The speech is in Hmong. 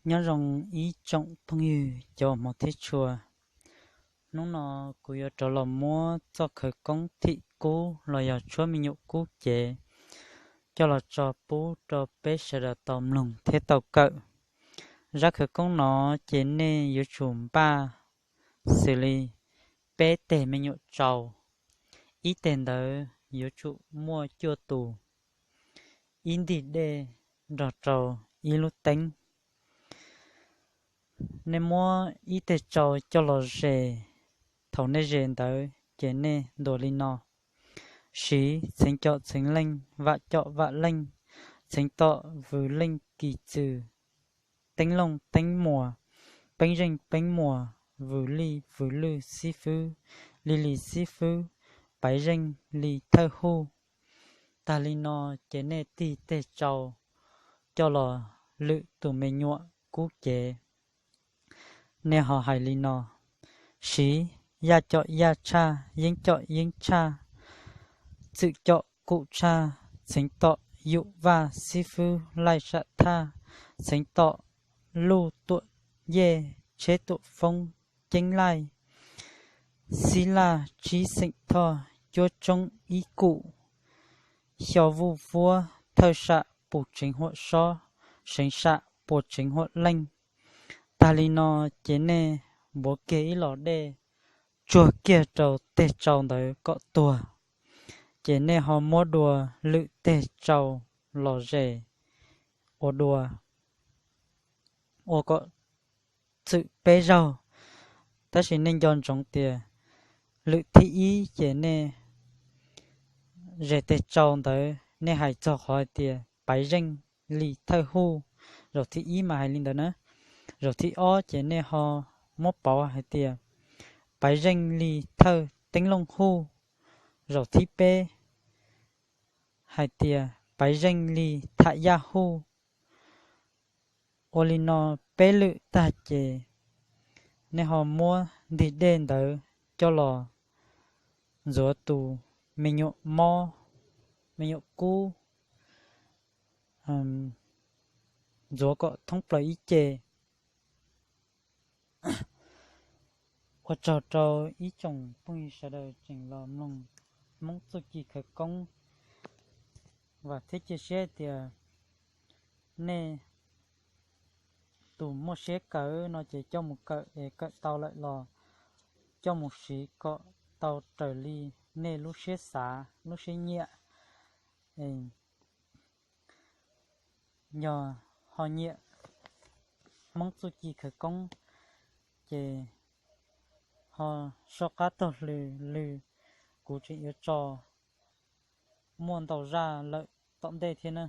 Nyob zoo ib tsoom phooj ywg cov hmov thiab tshua. Hnub no kuv yuav rov los muab txoj khawv koob thim kub los yog tshuab me nyuam kub cev coj los tso pub rau peb sawv daws tau mloog thiab tau kawm. Zaj khawv koob no ces nej yuav tsum npaj xws li peb teg me nyuam tsau, ib teg ntawd yuav tsum muaj cuaj tus, ib ntim dej nrog rau ib lub teeb. Nej muab ib teg tsau coj los zes. Thaum nej zes ntawd ces nej ntuas li no: Siv txheev com txheev leej, vam com vam leej, txheev tom vws leej kis txwm, teeb looj teeb muas, peeb zeej peeb muas, vws lij vws lwj, xib fwb li li xib fwb, paiv zeej li thawj huj. Tag li no ces nej tig teg tsau coj los lwm tus me nyuam kub cev. Nej ho hais li no: Siv yaj com yaj tshaj, yeeb com yeeb tshaj, txwm com kum tshaj, txheev tom yum vaj, xib fwb laij sam thaj, txheev tom luj tuam yej, tsheb tuam foob ceeb laij, xib laj tsib xeem thoj, cuab tsoob ib kum, xyo vuj vuab, thawj sam pus tseev huam sob, seev sam puas tseev huam leej. Tag li no ces nej npuav kiag ib los dej tsuag kiag rau teg tsau ntawd kom tuag. Ces nej ho muab dua lwm teg tsau los zes ua dua, ua kom txwm peb zaug. Tab sis nej nco ntsoov tias lwm thib ib ces nej zes teg tsau ntawd nej hais txog qhov hais tias paiv zeej li thawj huj. Zaum thib ib mas hais li ntawd na. Zaum thib ob ces nej ho muab pauv hais tias paiv zeej li thawj teeb looj huj. Zaum thib peb hais tias paiv zeej li tham yaj huj. Ua li no peb lwm tag ces nej ho muab ntim dej ntawd coj los ntxuav tus me nyuam mob, me nyuam kub, ntxuav kom thoob plaws ib ce. Ua tsaug rau ib tsoom phooj ywg sawv daws tseem los mloog Hmoob txuj ci khawv koob. Vam thiab cia siab tias nej tus muaj siab kawm no ces coj mus kawm es kawm tau lawm los coj mus siv kom tau raws li nej lub siab xav lub siab nyiam. Yog ho nyiam Hmoob txuj ci khawv koob ces ho soj qab taug lw, kuv tseem yuav tso muaj ntau zaj lawm tom ntej thiab na.